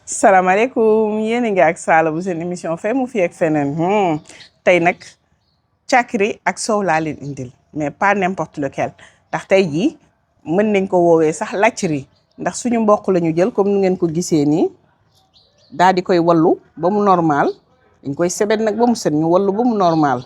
salaamaaleykum yéen a ngi ak Sala bu seen émission fay mu fi ak feneen tey nag càkkiri ak soow laa leen indil mais pas n'importe lequel ndax tey jii mën nañ ko woowee sax lacciri ndax suñu mboq la ñu jël comme nu ngeen ko gisee nii daal di koy wallu ba mu normal dañ koy sebet nag ba mu set ñu wallu ba mu normal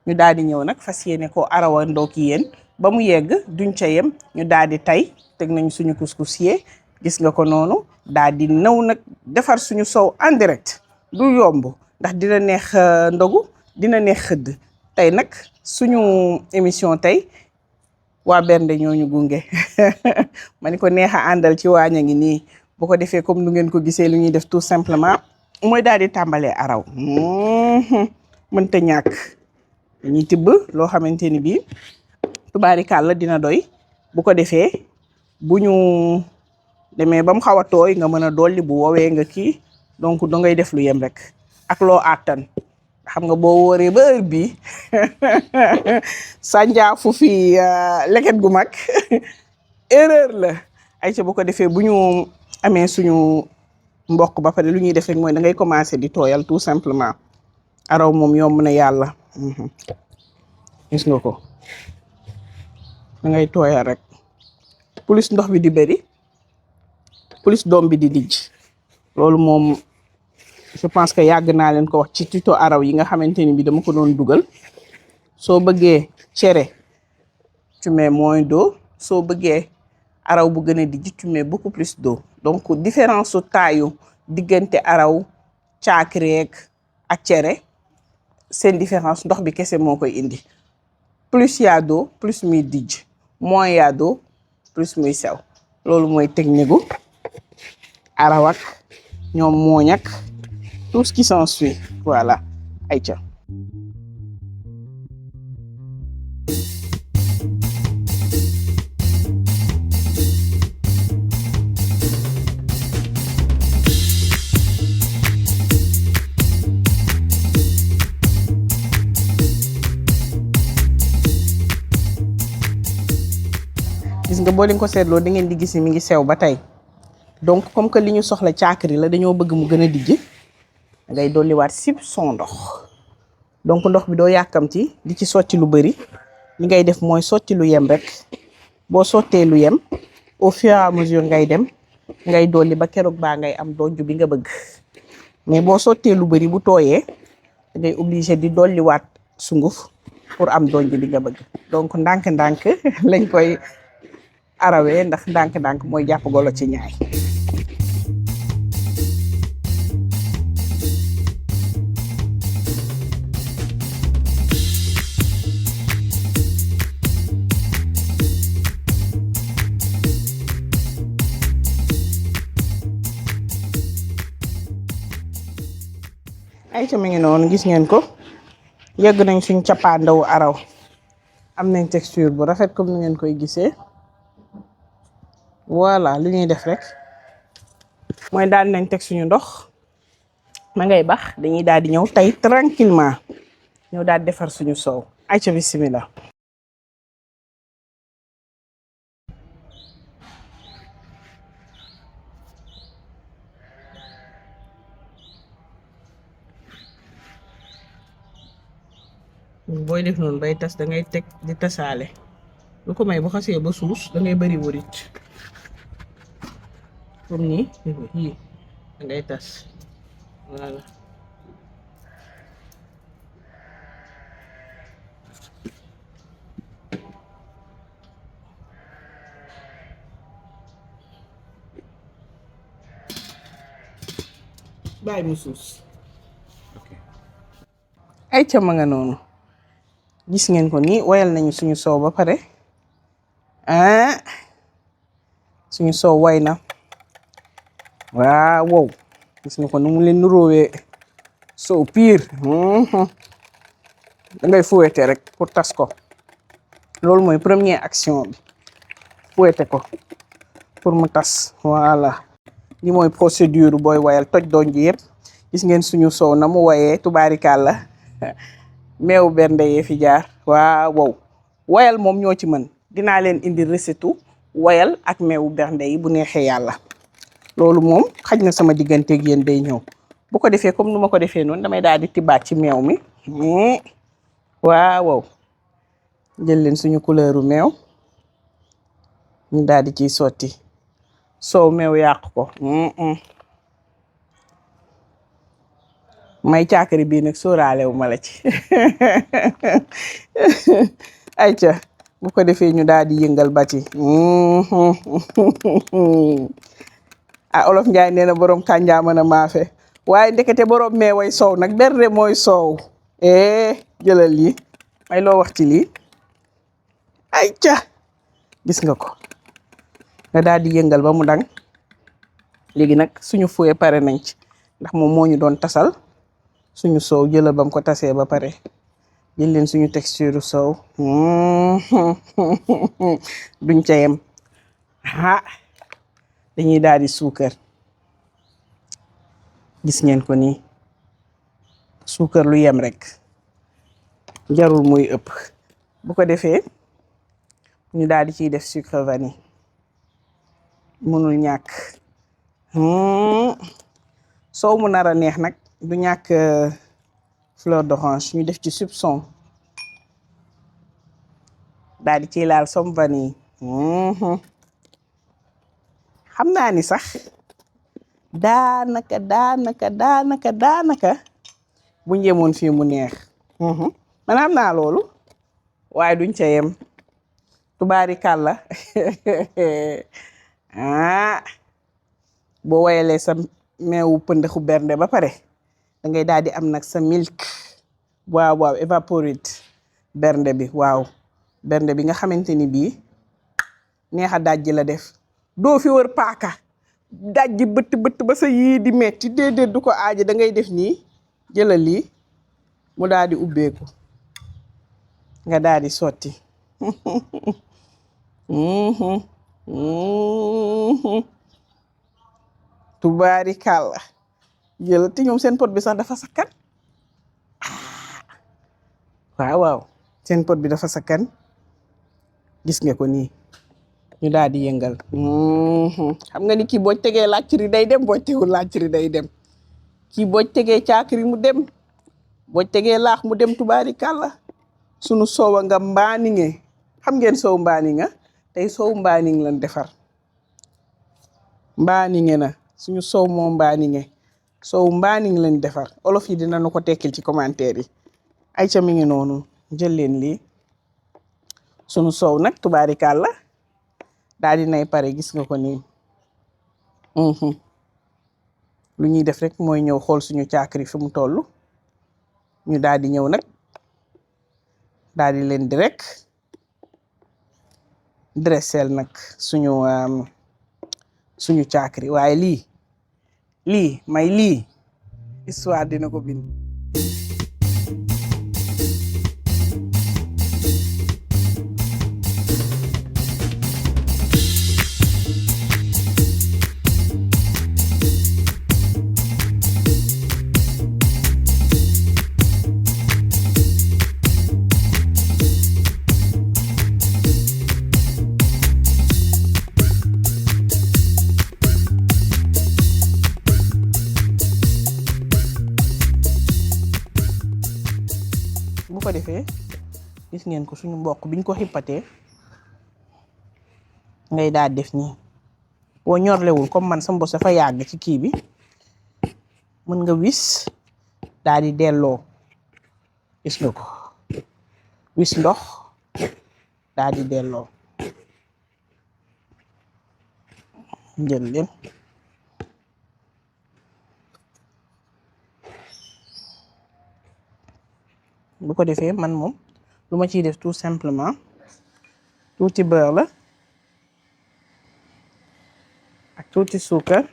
ñu daal di ñëw nag fas yéene ko arawandoo ki yéen ba mu yegg duñ ca yem ñu daal di tey teg nañ suñu couscous yee gis nga ko noonu daal di naw nag defar suñu soow en direct du yomb ndax dina neex ndogu dina neex xëdd tey nag suñu émission tey waa Bernde ñooñu gunge ma ni ko neex a àndal ci waañ a ngi nii bu ko defee comme nu ngeen ko gisee lu ñuy def tout simplement mooy daal di tàmbalee araw mënta ñàkk dañuy tibb loo xamante ni bii tubaarikàlla dina doy bu ko defee bu ñu demee ba mu xaw a tooy nga mën a dolli bu woowee nga kii donc da ngay def lu yem rek ak loo àttan xam nga boo wóoree ba heure bii sànjaafu fi leket gu mag erreur la ay ca bu ko defee bu ñu amee suñu mboq ba pare lu ñuy def rek mooy da ngay commencer di tooyal tout simplement araw moom yomb na yàlla gis nga ko da ngay tooyal rek plus ndox bi di bëri plus doom bi di dijj loolu moom je pense que yàgg naa leen ko wax ci tuto araw yi nga xamante ni bi dama ko doon dugal soo bëggee cere tu mets moins d'eau soo bëggee araw bu gën a dijj tu mets beaucoup plus d'eau donc différence su taayu diggante araw caakireek ak cere seen différence ndox bi kese moo koy indi plus yaa d'eau plus muy dijj moins yaa d'eau plus muy sew loolu mooy technique gu araw ak ñoom mooñ ak tout ce qui s'ensuit voilà ayca gis nga boo leen ko seetloo da ngeen di gis ni mi ngi sew ba tey donc comme que li ñu soxla caakiri la dañoo bëgg mu gën a dijj ngay dolliwaat soupçon ndox donc ndox bi doo yàkkamti di ci sotti lu bëri li ngay def mooy sotti lu yem rek boo sottee lu yem au fur et à mesure ngay dem ngay dolli ba keroog baa ngay am donj bi nga bëgg mais boo sottee lu bëri bu tooyee da ngay obligé di dolliwaat sunguf pour am donj bi nga bëgg donc ndànk-ndànk lañ koy arawee ndax ndànk-ndànk mooy jàpp golo ci ñaay ay ca mi ngi noonu gis ngeen ko yegg nañ suñ cappaandawu araw am nañ texture bu rafet comme ni ngeen koy gisee voilà li ñuy def rek mooy daal nañ teg suñu ndox ma ngay bax dañuy daal di ñëw tey tranquillement ñëw daal defar suñu soow ay ca bismillah booy def noonu bay tas da ngay teg di tasaale lu ko may bu xasee ba suus da ngay bëri wërit comme nii yii da ngay tas voilà bàyyi mu suus ay ca ma nga noonu gis ngeen ko nii woyal nañu suñu soow ba pare suñu soow way na waaw wow gis nga ko nu mu leen nuróowee soow pire da ngay fouetter rek pour tas ko loolu mooy première action bi fouetter ko pour mu tas voilà li mooy procédure booy wayal toj doon ji yëpp gis ngeen suñu soow na mu wayee tubaarikàlla meew Bernde yee fi jaar waaw wow wayal moom ñoo ci mën dinaa leen indi recette wayal ak meewu Bernde yi bu neexee yàlla loolu moom xaj na sama digganteeg yéen day ñëw bu ko defee comme nu ma ko defee noonu damay daal di tibaat ci meew mi waaw jël leen suñu couleuru meew ñu daal di ciy sotti soow meew yàq ko may caakari bii nag sóoraale wu ma la ci ayca bu ko defee ñu daal di yëngal bati ah olof Njaay nee na borom kànjaa mën a maafe waaye ndekete borom meeway soow nag bernde mooy soow jëlal lii may loo wax ci lii ayca gis nga ko nga daal di yëngal ba mu dang léegi nag suñu fuye pare nañ ci ndax moom moo ñu doon tasal suñu soow jëlal bam ko tasee ba pare jël leen suñu texture soow duñ ca yem dañuy daal di suukar gis ngeen ko nii suukar lu yem rek jarul muy ëpp bu ko defee ñu daal di ciy def sucre vanille mënul ñàkk soow mu nar a neex nag du ñàkk fleur d'orange ñu def ci soupçon daal di ciy laal som vanille xam naa ni sax daanaka bu njëmoon fii mu neex man xam naa loolu waaye duñ ca yem tubaari kàlla boo wayalee sa meewu pëndaxu bernde ba pare da ngay daal di am nag sa milk waaw evaporate bernde bi waaw bernde bi nga xamante ni bii neexa dajji la def doo fi wër paaka dajji bëtt ba sa yii di metti déedéet du ko aaja da ngay def nii jëlal lii mu daal di ubbeeku nga daal di sotti tubaari kàlla jël te ñoom seen pot bi sax dafa sakkan waaw seen pot bi dafa sakkan gis nga ko nii ñu daal di yëngal xam nga ni kii boo tegee laajtiri day dem boo tegul laajtiri day dem kii boo tegee caakiri mu dem boo tegee laax mu dem tubaari kàlla sunu soowa nga mbaaninge xam ngeen soow mbaaninga tey soow mbaaning lan defar mbaaninge na suñu soow moo mbaaninge soow mbaaning lañ defar olof yi dina nu ko tekkil ci commentaire yi ay ca mi ngi noonu jël leen lii sunu soow nag tubaarikàlla daal di nay pare gis nga ko nii lu ñuy def rek mooy ñëw xool suñu caakiri fi mu toll ñu daal di ñëw nag daal di leen di rek dressel nag suñu caakiri waaye lii histoire dina ko bind bu ko defee gis ngeen ko suñu mboq biñ ko xippatee ngay daal def nii boo ñorlewul comme man sa mbos dafa yàgg ci kii bi mën nga wis daal di delloo gis nga ko wis ndox daal di delloo jël leen bu ko defee man moom lu ma ciy def tout simplement tuuti beurre la ak tuuti suukar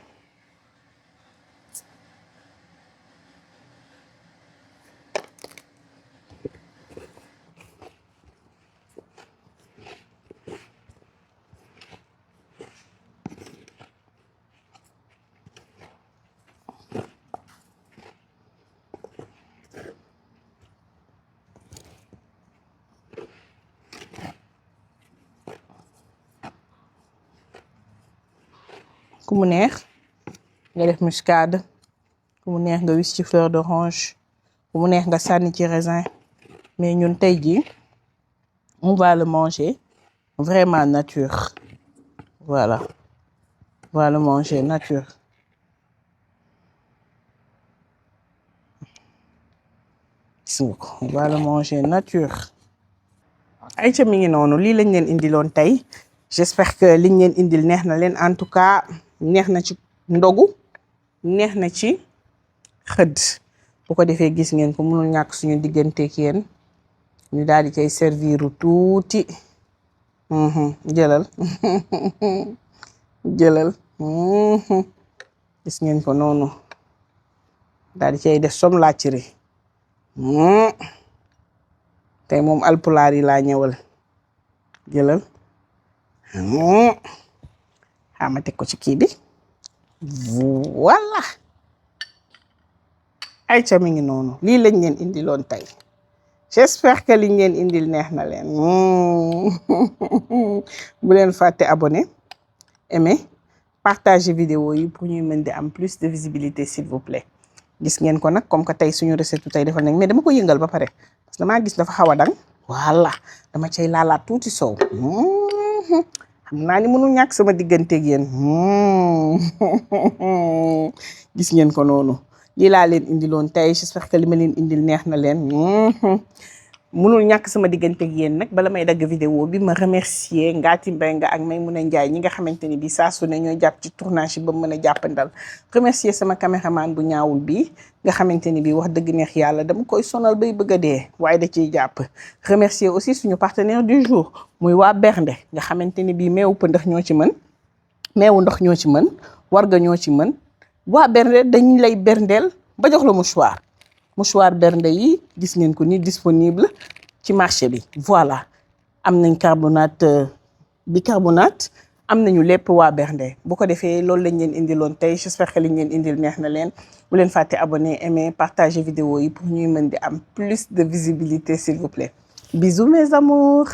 ku mu neex nga def muscade ku mu neex nga wis ci fleur d'orange ku mu neex nga sànni ci raisin mais ñun tey jii on va le manger vraiment nature voilà on va le manger nature gis nga ko on va le manger nature ay ca mi ngi noonu lii lañ leen indiloon tey j'espère que liñ leen indil neex na leen en tout cas neex na ci ndogu neex na ci xëdd bu ko defee gis ngeen ko mënul ñàkk suñu digganteeg yéen ñu daal di cay servir tuuti jëlal jëlal gis ngeen ko noonu daal di cay def som lacciri tey moom alpulaar yi laa ñëwal jëlal xaama teg ko ci kii bi voilà ay ca mi ngi noonu lii lañ leen indiloon tey j'espère que liñ leen indil neex na leen bu leen fàtte abonné aimer partager vidéo yi pour ñuy mën di am plus de visibilité s'il vous plaît gis ngeen ko nag comme que tey suñu recette tey defal nañ mais dama ko yëngal ba pare parce que damaa gis dafa xaw a dang voilà dama cay laalaat tuuti soow xam naa ni mënul ñàkk sama digganteeg yéen gis ngeen ko noonu lii laa leen indiloon tey j'espère que li ma leen indil neex na leen mënul ñàkk sama digganteeg yéen nag bala may dagg vidéo bi ma remercier Ngaty Mbengue ak Maymouna Ndiaye ñi nga xamante ni bi saa su ne ñoo jàpp ci tournage yi ba mu mën a jàppandal remercier sama caméraman bu ñaawul bi nga xamante ni bi wax dëgg neex yàlla dama koy sonal bay bëgg a dee waaye da ciy jàpp remercier aussi suñu partenaire du jour muy waa Bernde nga xamante ni bii meewu pëndax ñoo ci mën meewu ndox ñoo ci mën warga ñoo ci mën waa Bernde dañ lay berndeel ba jox la mouchoir Bernde yi gis ngeen ko ni disponible ci marché bi voilà am nañ carbonate bicarbonate am nañu lépp waa Bernde bu ko defee loolu lañ leen indiloon tey j'espère que liñ leen indil neex na leen bu leen fàtte abonner aimer partager vidéo yi pour ñuy mën di am plus de visibilité s'il vous plaît bisous mes amours.